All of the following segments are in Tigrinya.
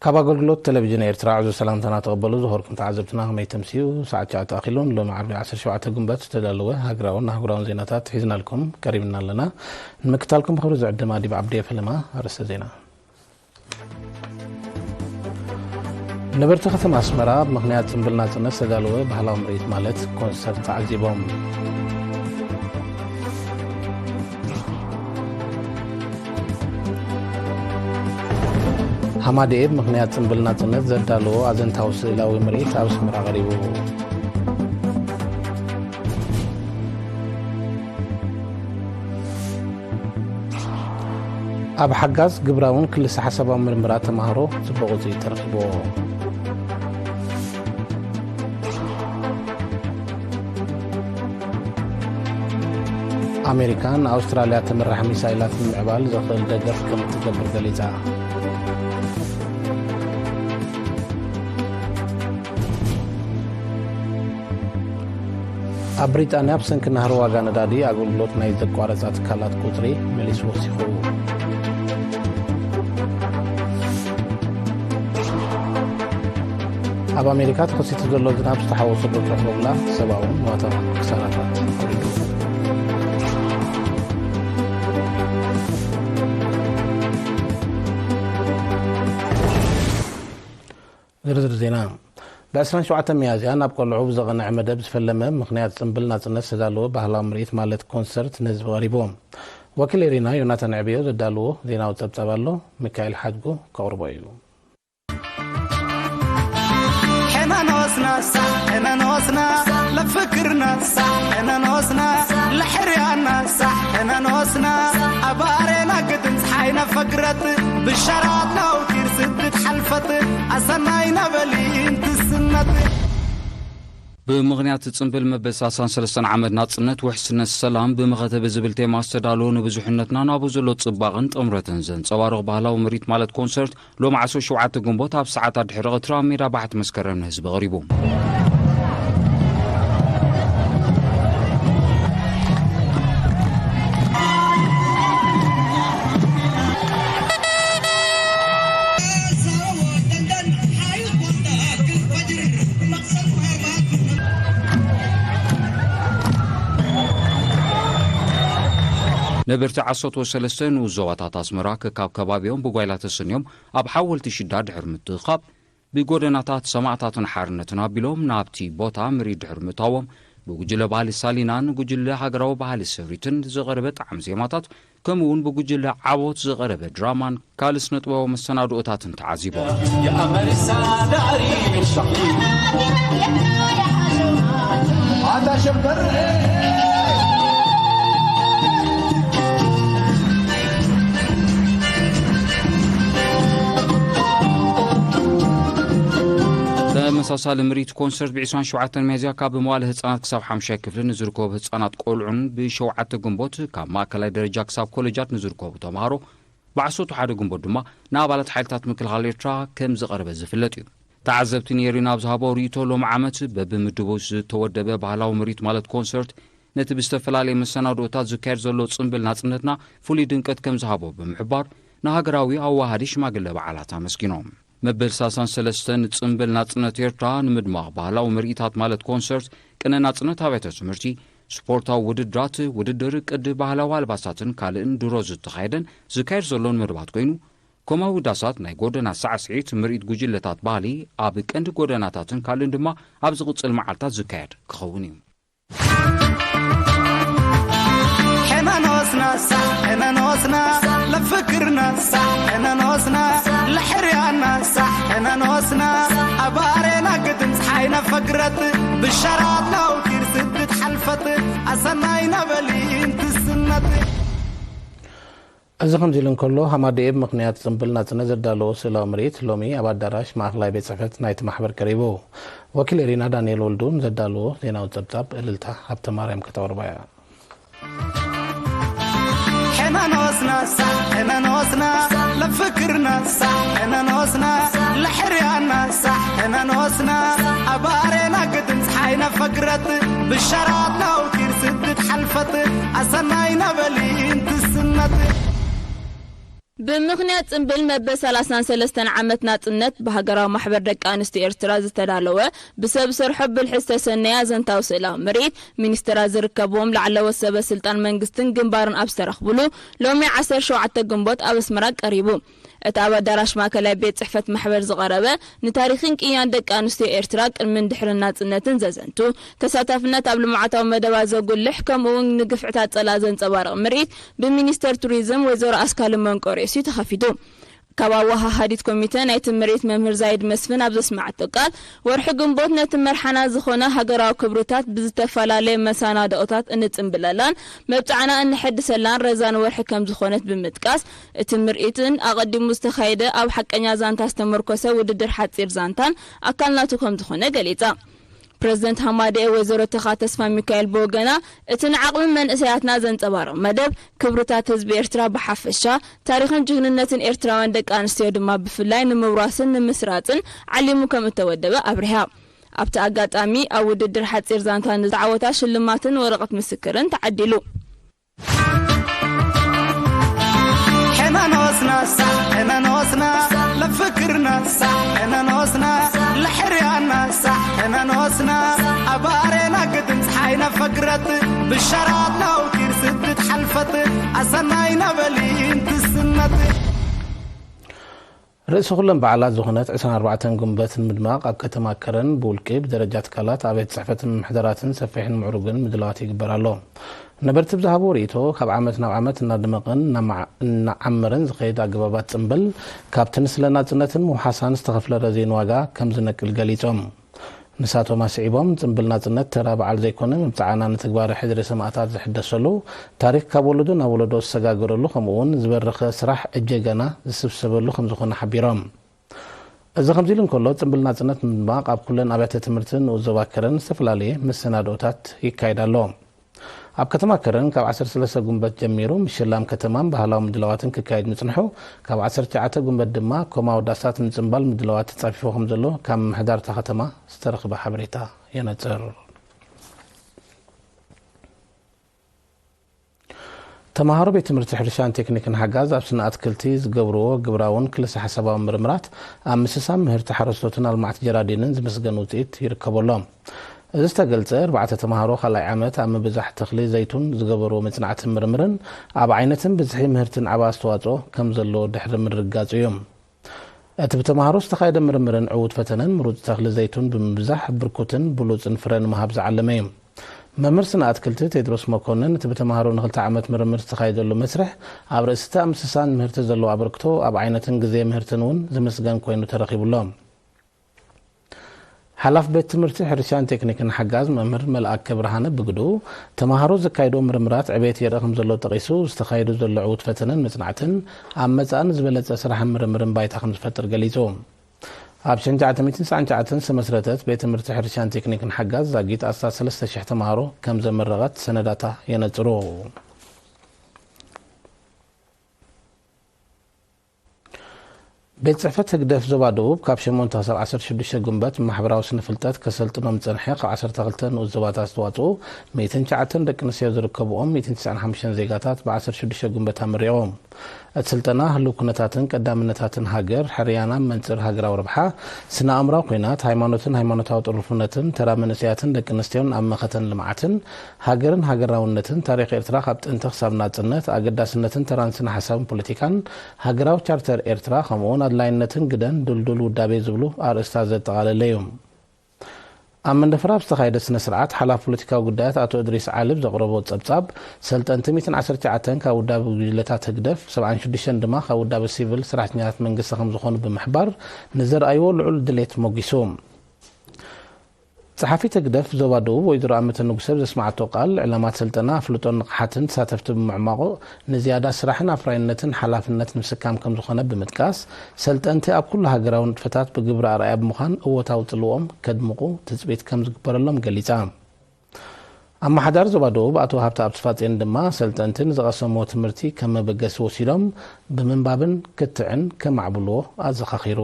ካብ ኣገልግሎት ቴሌቪዥን ኤርትራ ዕዙዝ ሰላምታና ተቐበሉ። ዝኸበርኩም ተዓዘብትና፣ ከመይ ተምስዩ? ሰዓት ትሽዓተ ኣኺሉን ሎሚ ዓርቢ ዓሰርተ ሸውዓተ ግንቦት ዝተዳለወ ሃገራውን ኣህጉራውን ዜናታት ሒዝናልኩም ቀሪብና ኣለና። ንምክታልኩም ብኽብሪ ዝዕድም ኣዲብ ዓብዲ ፈለማ። ኣርእስተ ዜና። ነበርቲ ከተማ ኣስመራ ኣብ ምኽንያት ጽምብል ናጽነት ዝተዳለወ ባህላዊ ምርኢት ማለት ኮንሰርት ተዓዚቦም። ሃማደኤ ብምኽንያት ጽምብል ናጽነት ዘዳለዎ ኣዘንታዊ ስእላዊ ምርኢት ኣብ ኣስመራ ቀሪቡ። ኣብ ሓጋዝ ግብራውን ክልሰ ሓሳባዊ ምርምራት ተማሃሮ ጽቡቕ ውጽኢት ተረኺብዎ። ኣሜሪካ ንኣውስትራልያ ትምራሕ ሚሳይላት ንምዕባል ዘኽእል ደገፍ ከም እትገብር ገሊጻ። ኣብ ብሪጣንያ ብሰንኪ ናህሪ ዋጋ ነዳዲ ኣገልግሎት ናይ ዘቋረጻ ትካላት ቁጽሪ መሊሱ ወሲኹ። ኣብ ኣሜሪካ ተኸሲቱ ዘሎ ዝናብ ዝተሓወሶ ብርቱዕ ሞግላ ሰብኣውን ንዋታውን ክሳራታት ኣውሪዱ። ዝርዝር ዜና። ብ ዕስራን ሸውዓተን ሚያዝያ ናብ ቆልዑ ብዘቐንዐ መደብ ዝፈለመ ምኽንያት ጽምብል ናጽነት ዝተዳለወ ባህላዊ ምርኢት ማለት ኮንሰርት ንህዝቢ ቀሪቡ። ወኪል ኤሪና ዮናታን ዕብዮ ዘዳለዎ ዜናዊ ጸብጻብ ኣሎ፣ ሚካኤል ሓድጉ ከቕርቦ እዩ። ሕነኖስና ሳሕ ሕነኖስና ለፍክርና ሳሕ ሕነኖስና ለሕርያና ሳሕ ሕነኖስና ኣባሬና ግድን ፀሓይና ፈግረት ብሻራት ናውቲር ስድት ሓልፈት ኣሰናይ ነበሊ እንትስነት። ብምኽንያት ጽምብል መበል ሰላሳን ሰለስተን ዓመት ናጽነት፣ ውሕስነት፣ ሰላም ብመኸተ ብዝብል ቴማ ዝተዳለወ ንብዙሕነትና ናብኡ ዘሎ ጽባቕን ጥምረትን ዘንጸባርቕ ባህላዊ ምርኢት ማለት ኮንሰርት ሎሚ ዓሰርተ ሸውዓተ ግንቦት ኣብ ሰዓታት ድሕሪ ቀትሪ ኣብ ሜዳ ባሕቲ መስከረም ንህዝቢ ቀሪቡ። ነበርቲ ዓሰርተ ሰለስተ ንኡስ ዞባታት ኣስመራ ከካብ ከባቢኦም ብጓይላ ተሰንዮም ኣብ ሓወልቲ ሽዳ ድሕሪ ምትእኻብ ብጎደናታት ሰማእታትን ሓርነትን ኣቢሎም ናብቲ ቦታ ምርኢት ድሕሪ ምእታዎም ብጉጅለ ባህሊ ሳሊናን ጉጅለ ሃገራዊ ባህሊ ስሪትን ዝቐረበ ጣዕሚ ዜማታት ከምኡ እውን ብጉጅለ ዓወት ዝቐረበ ድራማን ካልእ ስነ ጥበባዊ መሰናድኦታትን ተዓዚቦም። የኣመሪሳ ዳዕሪ ሻ ኣታ ሸበር ተመሳሳሊ ምርኢት ኮንሰርት ብ ዕስራን ሸውዓተን ሚያዝያ ካብ መዋለ ህጻናት ክሳብ ሓምሻይ ክፍሊ ንዝርከቡ ህጻናት ቆልዑን ብ ሸውዓተ ግንቦት ካብ ማእከላይ ደረጃ ክሳብ ኮለጃት ንዝርከቡ ተማሃሮ ብ ዓሰርተ ሓደ ግንቦት ድማ ንኣባላት ሓይልታት ምክልኻል ኤርትራ ከም ዝቐረበ ዝፍለጥ እዩ። ተዓዘብቲ ንኤሪና ኣብ ዝሃቦ ርእይቶ ሎም ዓመት በብምድቡ ዝተወደበ ባህላዊ ምርኢት ማለት ኮንሰርት ነቲ ብዝተፈላለየ መሰናድኦታት ዝካየድ ዘሎ ጽምብል ናጽነትና ፍሉይ ድምቀት ከም ዝሃቦ ብምሕባር ንሃገራዊ ኣዋሃዲ ሽማግለ በዓላት ኣመስጊኖም። መበል ሰላሳን ሰለስተን ጽምብል ናጽነት ኤርትራ ንምድማቕ ባህላዊ ምርኢታት ማለት ኮንሰርት፣ ቅነ ናጽነት ኣብያተ ትምህርቲ፣ ስፖርታዊ ውድድራት፣ ውድድር ቅዲ ባህላዊ ኣልባሳትን ካልእን ድሮ ዝተኻየደን ዝካየድ ዘሎን መደባት ኮይኑ፣ ኮማዊ ዳሳት ናይ ጎደና ሳዕስዒት ምርኢት ጉጅለታት ባህሊ ኣብ ቀንዲ ጎደናታትን ካልእን ድማ ኣብ ዝቕጽል መዓልታት ዝካየድ ክኸውን እዩ። ሕነኖስና ሳሕ ሕነኖስና ለፍክርና ሳሕ ሕነኖስና ለሕርያና ሳሕ ሕነኖስና ኣባሬና ግድም ፀሓይና ፈግረት ብሸራት ናውቲር ስድት ሓልፈት ኣሰናይ ነበሊ እንትስነት። እዚ ከምዚ ኢሉ እንከሎ፣ ሃማደኤ ብምኽንያት ጽምብል ናጽነት ዘዳለዎ ስእላዊ ምርኢት ሎሚ ኣብ ኣዳራሽ ማእከላይ ቤት ጽሕፈት ናይቲ ማሕበር ቀሪቡ። ወኪል ኤሪና ዳንኤል ወልዱ ንዘዳለዎ ዜናዊ ጸብጻብ እልልታ ሃብተማርያም ከተቕርባ እያ። ሕነኖስና ሳሕ ሕነኖስና ለፍክርና ሳሕ ሕነኖስና ለሕርያና ሳሕ ሕነኖስና ኣባሬና ግድም ፀሓይና ፈግረት ብሸራት ናውቲር ስድት ሓልፈት ኣሰናይ ነበሊ እንትስነት። ብምኽንያት ጽምብል መበል ሰላሳን ሰለስተን ዓመት ናጽነት ብሃገራዊ ማሕበር ደቂ ኣንስትዮ ኤርትራ ዝተዳለወ ብሰብ ሰርሖ ብልሒ ዝተሰነየ ኣዘንታዊ ስእላዊ ምርኢት፣ ሚኒስትራት ዝርከብዎም ላዕለዎት ሰበ ስልጣን መንግስትን ግንባርን ኣብ ዝተረኽብሉ፣ ሎሚ ዓሰርተ ሸውዓተ ግንቦት ኣብ ኣስመራ ቀሪቡ። እቲ ኣብ ኣዳራሽ ማእከላይ ቤት ጽሕፈት ማሕበር ዝቐረበ፣ ንታሪኽን ቅያን ደቂ ኣንስትዮ ኤርትራ ቅድምን ድሕርን ናጽነትን ዘዘንቱ፣ ተሳታፍነት ኣብ ልምዓታዊ መደባት ዘጉልሕ፣ ከምኡ እውን ንግፍዕታት ጸላእ ዘንጸባርቕ ምርኢት ብሚኒስተር ቱሪዝም ወይዘሮ ኣስካለ መንቆርዮስ እዩ ተኸፊቱ። ካብ ኣወሃሃዲት ኮሚተ ናይቲ ምርኢት መምህር ዛይድ መስፍን ኣብ ዘስመዓቶ ቃል፣ ወርሒ ግንቦት ነቲ መርሓና ዝኾነ ሃገራዊ ክብርታት ብዝተፈላለየ መሰናድኦታት እንጽንብለላን መብጽዓና እንሐድሰላን ረዛን ወርሒ ከም ዝኾነት ብምጥቃስ፣ እቲ ምርኢትን ኣቐዲሙ ዝተኻየደ ኣብ ሓቀኛ ዛንታ ዝተመርኮሰ ውድድር ሓጺር ዛንታን ኣካል ናቱ ከም ዝኾነ ገሊጻ። ፕረዚደንት ሃማደኤ ወይዘሮ ተኻ ተስፋ ሚካኤል ብወገና፣ እቲ ንዓቕሚ መንእሰያትና ዘንጸባርቕ መደብ፣ ክብርታት ህዝቢ ኤርትራ ብሓፈሻ፣ ታሪኽን ጅግንነትን ኤርትራውያን ደቂ ኣንስትዮ ድማ ብፍላይ ንምውራስን ንምስራጽን ዓሊሙ ከም እተወደበ ኣብሪሃ። ኣብቲ ኣጋጣሚ፣ ኣብ ውድድር ሓጺር ዛንታ ንዝተዓወታ ሽልማትን ወረቐት ምስክርን ተዓዲሉ። ሕነኖስና ሳዕ ሕነኖስና ለፍክርና ሳዕ ሕነኖስና ለሕርያና ሳዕ ሕነኖስና ኣባሬና ግድም ፀሓይ ነፈግረት ብሸራት ናውቲር ስድት ሓልፈት ኣሰናይ ነበሊ እንትስነት። ርእሲ ኩለን በዓላት ዝኾነት ዕስራን ኣርባዕተን ግንቦት ንምድማቕ ኣብ ከተማ ከረን ብውልቂ ብደረጃ ትካላት ኣብያተ ጽሕፈትን ምምሕዳራትን ሰፊሕን ምዕሩግን ምድላዋት ይግበር ኣሎ። ነበርቲ ብዝሃብዎ ርእይቶ፣ ካብ ዓመት ናብ ዓመት እናደመቐን እናመዓ-፣ እናዓመረን ዝኸይድ ኣገባባት ጽምብል፣ ካብቲ ንስለ ናጽነትን ምውሓሳን ዝተኸፍለ ረዚን ዋጋ ከም ዝነቅል ገሊጾም። ንሳቶም ኣስዒቦም፣ ጽምብል ናጽነት ተራ በዓል ዘይኮነ፣ መብጽዓና ንትግባረ ሕድሪ ሰማእታት ዝሕደሰሉ፣ ታሪኽ ካብ ወለዶ ናብ ወለዶ ዝሰጋገረሉ፣ ከምኡ እውን ዝበረኸ ስራሕ እጀጋና ዝስብሰበሉ ከም ዝኾነ ሓቢሮም። እዚ ከምዚ ኢሉ እንከሎ፣ ጽምብል ናጽነት ንምድማቕ ኣብ ኩለን ኣብያተ ትምህርትን ንኡስ ዞባ ከረን ዝተፈላለየ መሰናድኦታት ይካየድ ኣሎ። ኣብ ከተማ ከረን ካብ ዓሰርተ ሰለስተ ጉንበት ጀሚሩ ምሽላም ከተማን ባህላዊ ምድላዋትን ክካየድ ምጽንሑ፣ ካብ ዓሰርተ ትሽዓተ ጉንበት ድማ ኮማ ኣወዳስታ ንምጽምባል ምድላዋት ተጻፊፉ ከም ዘሎ ካብ ምምሕዳር እታ ከተማ ዝተረኽበ ሓበሬታ የነጽር። ተማሃሮ ቤት ትምህርቲ ሕርሻን ቴክኒክን ሓጋዝ ኣብ ስነ ኣትክልቲ ዝገብርዎ ግብራውን ክልሰ ሓሳባውን ምርምራት ኣብ ምስሳን ምህርቲ ሓረስቶትን ኣልማዕቲ ጀራዲንን ዝምስገን ውጽኢት ይርከበሎም። እዚ ዝተገልጸ፣ ኣርባዕተ ተማሃሮ ካልኣይ ዓመት ኣብ ምብዛሕ ተኽሊ ዘይቱን ዝገበርዎ መጽናዕትን ምርምርን ኣብ ዓይነትን ብዝሒ ምህርትን ዓቢ ኣስተዋጽኦ ከም ዘለዎ ድሕሪ ምርግጋጽ እዩ። እቲ ብተማሃሮ ዝተኻየደ ምርምርን ዕዉት ፈተነን ምሩጽ ተኽሊ ዘይቱን ብምብዛሕ ብርኩትን ብሉጽን ፍረ ንምሃብ ዝዓለመ እዩ። መምህር ስነ ኣትክልቲ ቴድሮስ መኮንን፣ እቲ ብተማሃሮ ንክልተ ዓመት ምርምር ዝተኻየደሉ መስርሕ ኣብ ርእሲ እቲ ኣብ ምስሳን ምህርቲ ዘለዎ ኣበርክቶ ኣብ ዓይነትን ግዜ ምህርትን እውን ዝምስገን ኮይኑ ተረኺቡ ኣሎ። ሓላፍ ቤት ትምህርቲ ሕርሻን ቴክኒክን ሓጋዝ መምህር መልኣከ ብርሃነ ብግዱ፣ ተማሃሮ ዘካየድዎ ምርምራት ዕቤት የርኢ ከም ዘሎ ጠቒሱ፣ ዝተኻየዱ ዘሎ ዕዉት ፈተነን መጽናዕትን ኣብ መጻኢ ንዝበለጸ ስራሕን ምርምርን ባይታ ከም ዝፈጥር ገሊጹ። ኣብ ሽሕን ትሽዓተ ሚእትን ትስዓን ትሽዓተን ዝተመስረተት ቤት ትምህርቲ ሕርሻን ቴክኒክን ሓጋዝ ዛጊት ኣስታት ሰለስተ ሽሕ ተማሃሮ ከም ዘመረቐት ሰነዳታ የነጽሩ። ቤት ጽሕፈት ህግደፍ ዞባ ደቡብ ካብ ሸሞንተ ክሳብ ዓሰርተ ሽዱሽተ ጉንበት ማሕበራዊ ስነ ፍልጠት ከሰልጥኖም ዝጸንሐ ካብ ዓሰርተ ክልተ ንኡስ ዞባታት ዝተዋጽኡ ሚእትን ትሽዓተን ደቂ ኣንስትዮ ዝርከብኦም ሚእትን ትስዓን ሓሙሽተን ዜጋታት ብ ዓሰርተ ሽዱሽተ ጉንበት ኣመሪቖም። እቲ ስልጠና ህሉው ኩነታትን ቀዳምነታትን ሃገር፣ ሕርያና መንጽር ሃገራዊ ረብሓ፣ ስነ ኣእምራዊ ኲናት፣ ሃይማኖትን ሃይማኖታዊ ጥርፉነትን፣ ተራ መንእሰያትን ደቂ ኣንስትዮን ኣብ መኸተን ልምዓትን፣ ሃገርን ሃገራውነትን፣ ታሪኽ ኤርትራ ካብ ጥንቲ ክሳብ ናጽነት፣ ኣገዳስነትን ተራን ስነ ሓሳብን ፖለቲካን፣ ሃገራዊ ቻርተር ኤርትራ፣ ከምኡ'ውን ኣድላይነትን ግደን ድልዱል ውዳቤ ዝብሉ ኣርእስታት ዘጠቓለለ እዩ። ኣብ መንደፈራ ኣብ ዝተኻየደ ስነ ስርዓት፣ ሓላፊ ፖለቲካዊ ጉዳያት ኣቶ እድሪስ ዓሊ ኣብ ዘቕረቦ ጸብጻብ፣ ሰልጠንቲ ሚእትን ዓሰርተ ትሽዓተን ካብ ውዳበ ጉጅለታት ህግደፍ፣ ሰብዓን ሽዱሽተን ድማ ካብ ውዳበ ሲቪል ሰራሕተኛታት መንግስቲ ከም ዝኾኑ ብምሕባር፣ ንዘርኣይዎ ልዑል ድሌት ሞጊሱ። ጸሓፊት ህግደፍ ዞባ ደቡብ ወይዘሮ ኣመተ ንጉሰ ኣብ ዘስመዓቶ ቃል፣ ዕላማ እቲ ስልጠና ኣፍልጦን ንቕሓትን ተሳተፍቲ ብምዕማቑ፣ ንዝያዳ ስራሕን ኣፍራይነትን ሓላፍነት ምስካም ከም ዝኾነ ብምጥቃስ፣ ሰልጠንቲ ኣብ ኩሉ ሃገራዊ ንጥፈታት ብግብሪ ኣርኣያ ብምዃን እወታዊ ጽልወኦም ከድምቑ ትጽቢት ከም ዝግበረሎም ገሊጻ። ኣመሓዳሪ ዞባ ደቡብ ኣቶ ሃብተኣብ ተስፋጽዮን ድማ፣ ሰልጠንቲ ንዝቐሰምዎ ትምህርቲ ከም መበገሲ ወሲዶም ብምንባብን ክትዕን ከማዕብልዎ ኣዘኻኺሩ።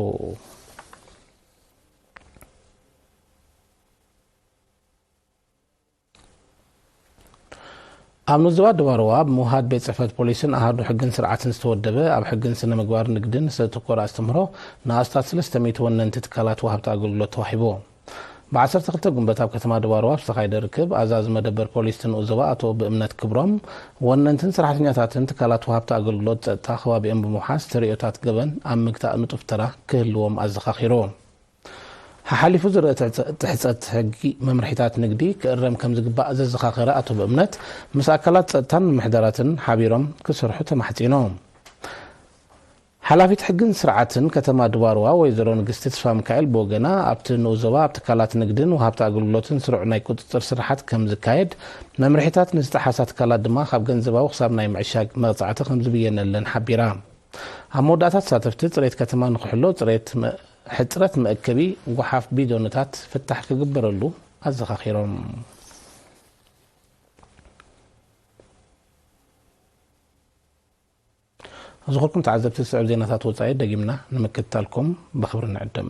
ኣብ ንዞባ ድባርዋ ብምውሃድ ቤት ጽሕፈት ፖሊስን ኣሃዱ ሕግን ስርዓትን ዝተወደበ ኣብ ሕግን ስነ ምግባር ንግድን ዝተተኮረ ኣስተምህሮ ንኣስታት ሰለስተ ሚእቲ ወነንቲ ትካላት ወሃብቲ ኣገልግሎት ተዋሂቡ። ብ12 ጉንበት ኣብ ከተማ ድባርዋ ዝተኻየደ ርክብ ኣዛዚ መደበር ፖሊስ ትንኡ ዞባ ኣቶ ብእምነት ክብሮም ወነንትን ሰራሕተኛታትን ትካላት ወሃብቲ ኣገልግሎት ጸጥታ ከባቢኦም ብምውሓስ ተርእዮታት ገበን ኣብ ምግታእ ንጡፍ ተራ ክህልዎም ኣዘኻኺሩ። ሓሓሊፉ ዝረአ ትሕጸ-፣ ትሕጸት ሕጊ መምርሒታት ንግዲ ክእረም ከም ዝግባእ ዘዘኻኸረ ኣቶ ብእምነት፣ ምስ ኣካላት ጸጥታን ምምሕዳራትን ሓቢሮም ክሰርሑ ተማሕጺኑ። ሓላፊት ሕግን ስርዓትን ከተማ ድባርዋ ወይዘሮ ንግስቲ ተስፋ ሚካኤል ብወገና፣ ኣብቲ ንኡስ ዞባ ኣብ ትካላት ንግድን ወሃብቲ ኣገልግሎትን ስሩዕ ናይ ቁጽጽር ስራሓት ከም ዝካየድ፣ መምርሒታት ንዝጠሓሳ ትካላት ድማ ካብ ገንዘባዊ ክሳብ ናይ ምዕሻግ መቕጻዕቲ ከም ዝብየነለን ሓቢራ። ኣብ መወዳእታ ተሳተፍቲ ጽሬት ከተማ ንክሕሎ ጽሬት መ-፣ ሕጽረት መእከቢ ጓሓፍ ቢዶንታት ፍታሕ ክግበረሉ ኣዘኻኺሮም። ዝኸበርኩም ተዓዘብቲ፣ ዝስዕብ ዜናታት ወጻኢ ደጊምና ንምክትታልኩም ብኽብሪ ንዕድም።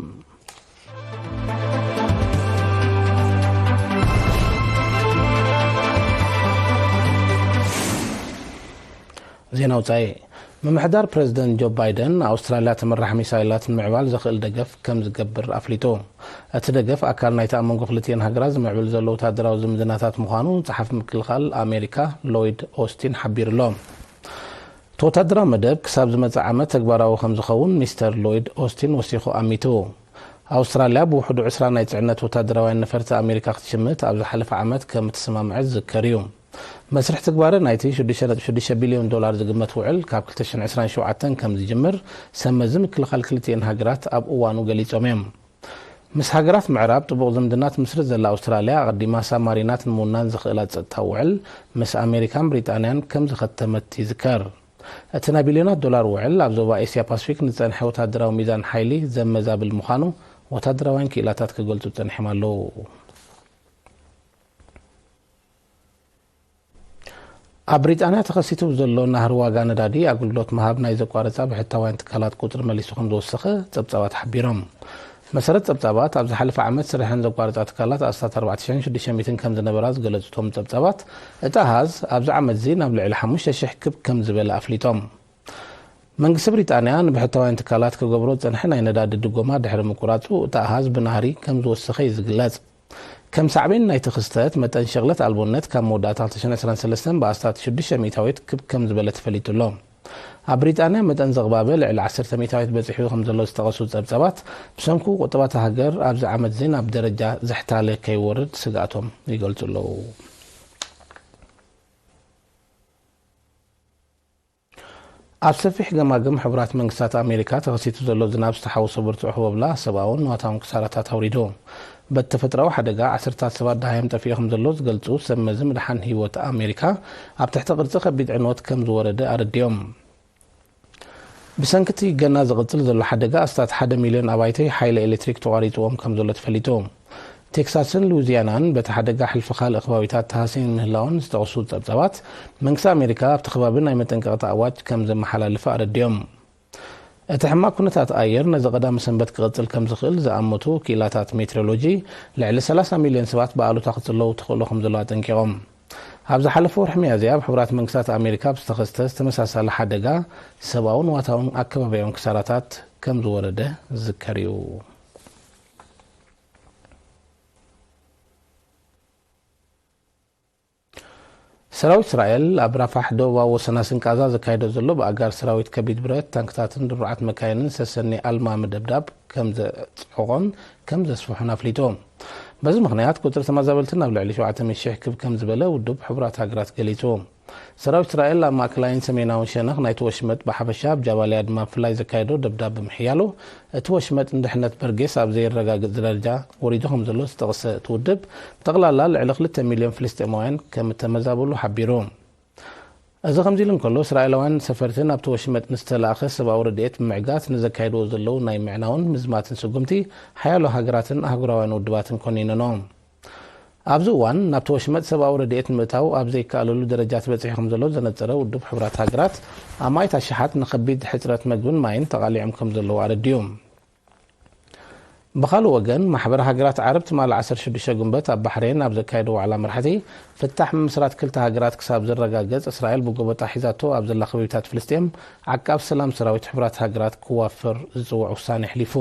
ዜና ወጻኢ። ምምሕዳር ፕረዚደንት ጆ ባይደን፣ ኣውስትራልያ ተመራሕ ሚሳይላት ንምዕባል ዘኽእል ደገፍ ከም ዝገብር ኣፍሊጡ። እቲ ደገፍ ኣካል ናይቲ ኣብ መንጎ ክልቲኤን ሃገራት ዝምዕብል ዘሎ ወታደራዊ ዝምድናታት ምዃኑ ጸሓፊ ምክልኻል ኣሜሪካ ሎይድ ኦስቲን ሓቢሩ ኣሎ። እቲ ወታደራዊ መደብ ክሳብ ዝመጽእ ዓመት ተግባራዊ ከም ዝኸውን ሚስተር ሎይድ ኦስቲን ወሲኹ ኣሚቱ። ኣውስትራልያ ብውሕዱ ዕስራ ናይ ጽዕነት ወታደራውያን ነፈርቲ ኣሜሪካ ክትሽምት ኣብ ዝሓለፈ ዓመት ከም እተሰማምዐት ዝዝከር እዩ። መስርሕ ትግባረ ናይቲ ሽዱሽተ ነጥቢ ሽዱሽተ ቢልዮን ዶላር ዝግመት ውዕል ካብ ክልተ ሽሕን ዕስራን ሸውዓተን ከም ዝጅምር ሰብ መዚ ምክልኻል ክልቲኤን ሃገራት ኣብ እዋኑ ገሊጾም እዮም። ምስ ሃገራት ምዕራብ ጥቡቕ ዝምድና ትምስርት ዘላ ኣውስትራልያ፣ ኣቐዲማ ሳብማሪናት ንምውናን ዝኽእላ ጸጥታዊ ውዕል ምስ ኣሜሪካን ብሪጣንያን ከም ዝኸተመት ይዝከር። እቲ ናይ ቢልዮናት ዶላር ውዕል ኣብ ዞባ ኤስያ ፓስፊክ ንዝጸንሐ ወታደራዊ ሚዛን ሓይሊ ዘመዛብል ምዃኑ ወታደራውያን ክኢላታት ክገልጹ ጸኒሖም ኣለዉ። ኣብ ብሪጣንያ ተኸሲቱ ብዘሎ ናህሪ ዋጋ ነዳዲ ኣገልግሎት ምሃብ ናይ ዘቋረጻ ብሕታውያን ትካላት ቁጽሪ መሊሱ ከም ዝወሰኸ ጸብጻባት ሓቢሮም። መሰረት ጸብጻባት፣ ኣብ ዝሓለፈ ዓመት ስርሐን ዘቋረጻ ትካላት ኣስታት ኣርባዕተ ሽሕን ሽዱሽተ ሚእትን ከም ዝነበራ ዝገለጹ እቶም ጸብጻባት፣ እቲ ኣሃዝ ኣብዚ ዓመት እዚ ናብ ልዕሊ ሓሙሽተ ሽሕ ክብ ከም ዝበለ ኣፍሊጦም። መንግስቲ ብሪጣንያ ንብሕታውያን ትካላት ክገብሮ ዝጸንሐ ናይ ነዳዲ ድጎማ ድሕሪ ምቁራጹ፣ እቲ ኣሃዝ ብናህሪ ከም ዝወሰኸ እዩ ዝግለጽ። ከም ሳዕቤን ናይቲ ክስተት፣ መጠን ሸቕለት ኣልቦነት ካብ መወዳእታ ክልተ ሽሕን ዕስራን ሰለስተን ብኣስታት ሽዱሽተ ሚእታዊት ክብ ከም ዝበለ ተፈሊጡ ኣሎ። ኣብ ብሪጣንያ መጠን ዘቕባበ ልዕሊ ዓሰርተ ሚእታዊት በጺሑ ከም ዘሎ ዝጠቐሱ ጸብጻባት፣ ብሰንኩ ቁጠባ እታ ሃገር ኣብዚ ዓመት እዚ ናብ ደረጃ ዘሕታለ ከይወርድ ስግኣቶም ይገልጹ ኣለዉ። ኣብ ሰፊሕ ገማግም ሕቡራት መንግስታት ኣሜሪካ ተኸሲቱ ዘሎ ዝናብ ዝተሓወሶ ብርቱዕ ህቦብላ ሰብኣውን ንዋታውን ክሳራታት ኣውሪዱ። በቲ ተፈጥራዊ ሓደጋ ዓሰርታት ሰባት ደሃዮም ጠፊኡ ከም ዘሎ ዝገልጹ ሰብ መዚ ምድሓን ህይወት ኣሜሪካ፣ ኣብ ትሕቲ ቅርጺ ከቢድ ዕንወት ከም ዝወረደ ኣረዲኦም። ብሰንኪ እቲ ገና ዝቕጽል ዘሎ ሓደጋ ኣስታት ሓደ ሚልዮን ኣባይቲ ሓይሊ ኤሌክትሪክ ተቋሪጽዎም ከም ዘሎ ተፈሊጡ። ቴክሳስን ሉዊዚያናን በቲ ሓደጋ ሕልፊ ካልእ ከባቢታት ተሃስየን ምህላወን ዝጠቕሱ ጸብጻባት፣ መንግስቲ ኣሜሪካ ኣብቲ ከባቢ ናይ መጠንቀቕታ ኣዋጅ ከም ዘመሓላልፈ ኣረዲኦም። እቲ ሕማቕ ኩነታት ኣየር ነዚ ቀዳመ ሰንበት ክቕጽል ከም ዝኽእል ዝኣመቱ ክኢላታት ሜትሮሎጂ፣ ልዕሊ ሰላሳ ሚልዮን ሰባት ብኣሉታ ክጽለዉ ተኽእሎ ከም ዘሎ ኣጠንቂቖም። ኣብ ዝሓለፈ ወርሒ ሚያዝያ ኣብ ሕቡራት መንግስታት ኣሜሪካ ብዝተኸስተ ዝተመሳሳሊ ሓደጋ ሰብኣውን ዋታውን ኣከባቢያውን ክሳራታት ከም ዝወረደ ዝዝከር እዩ። ሰራዊት እስራኤል ኣብ ራፋሕ ደቡባዊ ወሰናስን ቃዛ ዘካየዶ ዘሎ ብኣጋር ሰራዊት ከቢድ ብረት፣ ታንክታትን ድሩዓት መካይንን ዝተሰነየ ኣልማሚ ደብዳብ ከም ዘጽዕቖን ከም ዘስፍሖን ኣፍሊጡ። በዚ ምኽንያት ቁጽሪ ተመዛበልቲ ናብ ልዕሊ ሸውዓተ ሚእቲ ሽሕ ክብ ከም ዝበለ ውድብ ሕቡራት ሃገራት ገሊጹ። ሰራዊት እስራኤል ኣብ ማእከላይን ሰሜናውን ሸነኽ ናይቲ ወሽመጥ ብሓፈሻ፣ ኣብ ጃባልያ ድማ ብፍላይ ዘካየዶ ደብዳብ ብምሕያሉ፣ እቲ ወሽመጥ ንድሕነት በርጌስ ኣብ ዘየረጋግጽ ደረጃ ወሪዱ ከም ዘሎ ዝጠቕሰ እቲ ውድብ፣ ብጠቕላላ ልዕሊ ክልተ ሚልዮን ፍልስጤማውያን ከም እተመዛበሉ ሓቢሩ። እዚ ከምዚ ኢሉ እንከሎ፣ እስራኤላውያን ሰፈርቲ ናብቲ ወሽመጥ ንዝተላእኸ ሰብኣዊ ረድኤት ብምዕጋት ንዘካየድዎ ዘለዉ ናይ ምዕናውን ምዝማትን ስጉምቲ ሓያሎ ሃገራትን ኣህጉራውያን ውድባትን ኮኒነንኦ። ኣብዚ እዋን ናብቲ ወሽመጥ ሰብኣዊ ረድኤት ንምእታው ኣብ ዘይከኣለሉ ደረጃ ተበጺሑ ከም ዘሎ ዘነጸረ ውድብ ሕቡራት ሃገራት፣ ኣማኢት ኣሽሓት ንኸቢድ ሕጽረት መግብን ማይን ተቓሊዖም ከም ዘለዉ ኣረዲኡ። ብኻልእ ወገን፣ ማሕበር ሃገራት ዓረብ ትማሊ ዓሰርተ ሽዱሽተ ጉንበት ኣብ ባሕሬን ኣብ ዘካየዶ ዋዕላ መራሕቲ፣ ፍታሕ ምምስራት ክልተ ሃገራት ክሳብ ዝረጋገጽ፣ እስራኤል ብጎበጣ ሒዛቶ ኣብ ዘላ ከበቢታት ፍልስጤም፣ ዓቃብ ሰላም ሰራዊት ሕቡራት ሃገራት ክዋፈር ዝጽውዕ ውሳኔ ኣሕሊፉ።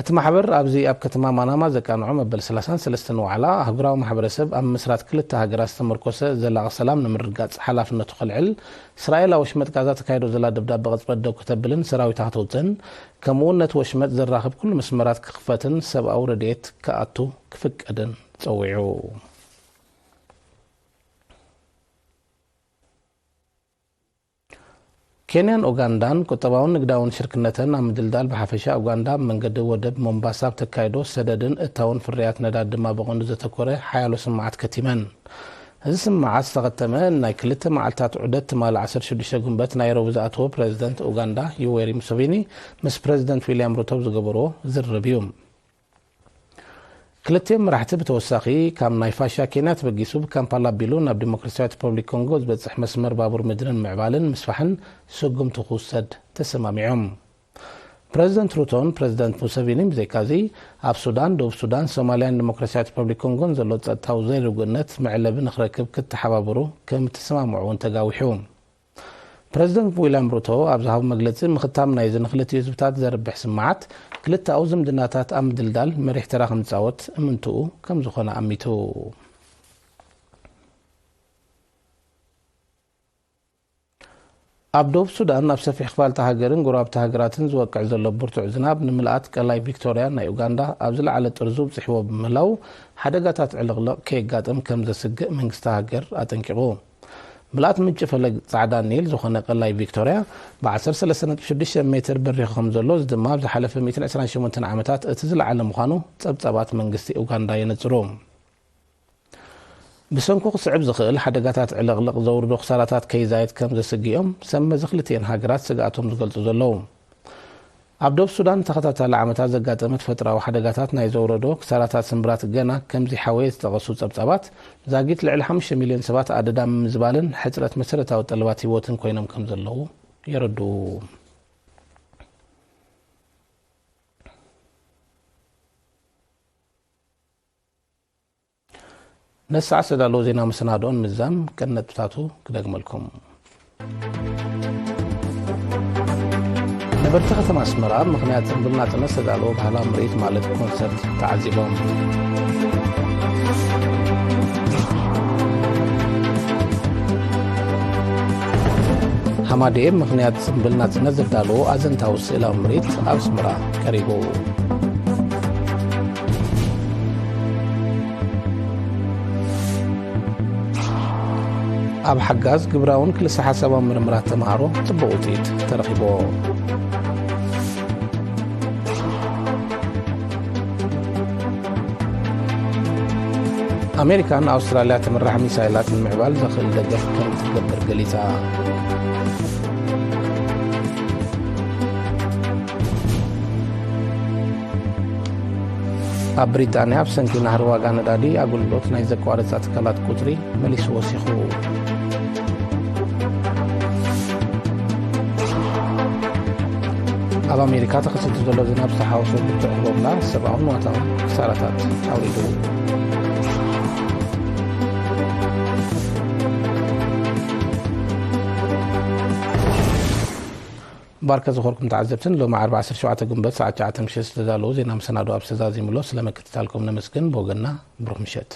እቲ ማሕበር ኣብዚ ኣብ ከተማ ማናማ ዘቃንዖ መበል ሰላሳን ሰለስተን ዋዕላ፣ ኣህጉራዊ ማሕበረሰብ ኣብ ምምስራት ክልተ ሃገራት ዝተመርኮሰ ዘላቒ ሰላም ንምርግጋጽ ሓላፍነቱ ከልዕል፣ እስራኤል ኣብ ወሽመጥ ጋዛ ተካይዶ ዘላ ደብዳብ ብቕጽበት ደው ከተብልን ሰራዊታ ከተውጽእን፣ ከምኡውን ነቲ ወሽመጥ ዘራኽብ ኩሉ መስመራት ክኽፈትን ሰብኣዊ ረድኤት ክኣቱ ክፍቀድን ጸዊዑ። ኬንያን ኡጋንዳን ቁጠባውን ንግዳውን ሽርክነተን ኣብ ምድልዳል፣ ብሓፈሻ ኡጋንዳ ኣብ መንገዲ ወደብ ሞምባሳ ኣብ ተካይዶ ሰደድን እታውን ፍርያት ነዳድ ድማ ብቐንዱ ዘተኮረ ሓያሎ ስምዓት ከቲመን። እዚ ስምዓት ዝተኸተመ ናይ ክልተ መዓልታት ዑደት ትማሊ ዓሰርተ ሽዱሽተ ጉንበት ናይሮቢ ዝኣተወ ፕረዚደንት ኡጋንዳ ዩዌሪ ሙሰቪኒ ምስ ፕረዚደንት ዊልያም ሩቶ ኣብ ዝገበርዎ ዝርርብ እዩ። ክልቲኦም መራሕቲ ብተወሳኺ ካብ ናይ ፋሻ ኬንያ ተበጊሱ ብካምፓላ ኣቢሉ ናብ ዲሞክራሲያዊት ሪፐብሊክ ኮንጎ ዝበጽሕ መስመር ባቡር ምድርን ምዕባልን ምስፋሕን ስጉምቲ ክውሰድ ተሰማሚዖም። ፕረዚደንት ሩቶን ፕረዚደንት ሙሰቪኒን ብዘይካዚ ኣብ ሱዳን፣ ደቡብ ሱዳን፣ ሶማልያን ዲሞክራሲያዊት ሪፐብሊክ ኮንጎን ዘሎ ጸጥታዊ ዘይርጉእነት መዕለቢ ንክረክብ ክተሓባበሩ ከም እተሰማምዑ እውን ተጋዊሑ። ፕረዚደንት ዊልያም ሩቶ ኣብ ዝሃቦ መግለጺ፣ ምኽታም ናይዚ ንክልቲኡ ህዝብታት ዘርብሕ ስምዓት፣ ክልተኣዊ ዝምድናታት ኣብ ምድልዳል መሪሕ ተራ ከምጻወት እምንትኡ ከም ዝኾነ ኣሚቱ። ኣብ ደቡብ ሱዳን፣ ኣብ ሰፊሕ ክፋልቲ ሃገርን ጎረባብቲ ሃገራትን ዝወቅዕ ዘሎ ብርቱዕ ዝናብ፣ ንምልኣት ቀላይ ቪክቶርያ ናይ ኡጋንዳ ኣብ ዝለዓለ ጥርዙ ብጽሕዎ ብምህላው፣ ሓደጋታት ዕልቕልቕ ከየጋጥም ከም ዘስግእ መንግስቲ ሃገር ኣጠንቂቑ። ምልኣት ምንጪ ፈለግ ጻዕዳ ኒል ዝኾነ ቀላይ ቪክቶርያ ብ ዓሰርተ ሰለስተ ነጥቢ ሽዱሽተ ሜትር በሪኹ ከም ዘሎ፣ እዚ ድማ ኣብ ዝሓለፈ ሚእትን ዕስራን ሸሞንተን ዓመታት እቲ ዝለዓለ ምዃኑ ጸብጻባት መንግስቲ ኡጋንዳ የነጽሩ። ብሰንኩ ክስዕብ ዝኽእል ሓደጋታት ዕልቕልቕ ዘውርዶ ክሳራታት ከይዛየድ ከም ዘስግኦም ሰብ መዚ ክልቲኤን ሃገራት ስግኣቶም ዝገልጹ ዘለዉ። ኣብ ደቡብ ሱዳን ንተኸታታሊ ዓመታት ዘጋጠመ ተፈጥሮኣዊ ሓደጋታት ናይ ዘውረዶ ክሳራታት ስምብራት ገና ከም ዘይሓወየ ዝጠቐሱ ጸብጻባት፣ ዛጊት ልዕሊ ሓሙሽተ ሚልዮን ሰባት ኣደዳ ምምዝባልን ሕጽረት መሰረታዊ ጠለባት ህይወትን ኮይኖም ከም ዘለዉ የረድኡ። ነሳዕ ዝተዳለወ ዜና መሰናድኦን ምዛም ቀንዲ ነጥብታቱ ክደግመልኩም። ነበርቲ ከተማ ኣስመራ ምኽንያት ጽምብል ናጽነት ዝተዳለወ ባህላዊ ምርኢት ማለት ኮንሰርት ተዓዚቦም። ሃማደኤ ምኽንያት ጽምብል ናጽነት ዘዳለዎ ኣዘንታዊ ስእላዊ ምርኢት ኣብ ኣስመራ ቀሪቡ። ኣብ ሓጋዝ ግብራውን ክልሰ ሓሳባዊ ምርምራት ተምሃሮ ጽቡቕ ውጽኢት ተረኺብዎ። ኣሜሪካ ንኣውስትራልያ ትምራሕ ሚሳይላት ንምዕባል ዘኽእል ደገፍ ከም እትገብር ገሊጻ። ኣብ ብሪጣንያ ብሰንኪ ናህሪ ዋጋ ነዳዲ ኣገልግሎት ናይ ዘቋረጻ ትካላት ቁጽሪ መሊሱ ወሲኹ። ኣብ ኣሜሪካ ተኸሲቱ ዘሎ ዝናብ ዝተሓወሶ ብርቱዕ ህቦብላ ሰብኣውን ንዋታውን ክሳራታት ኣውሪዱ። ባርከ ዝኾርኩም ተዓዘብትን ሎሚ ዓርቢ ዓሰርተ ሸውዓተ ጉንበት ሰዓት ትሽዓተ ምሸት ዝተዳለዉ ዜና መሰናዶ ኣብ ዝተዛዚሙሎ ስለ ምክትታልኩም ነመስግን። ብወገንና ብሩኽ ምሸት።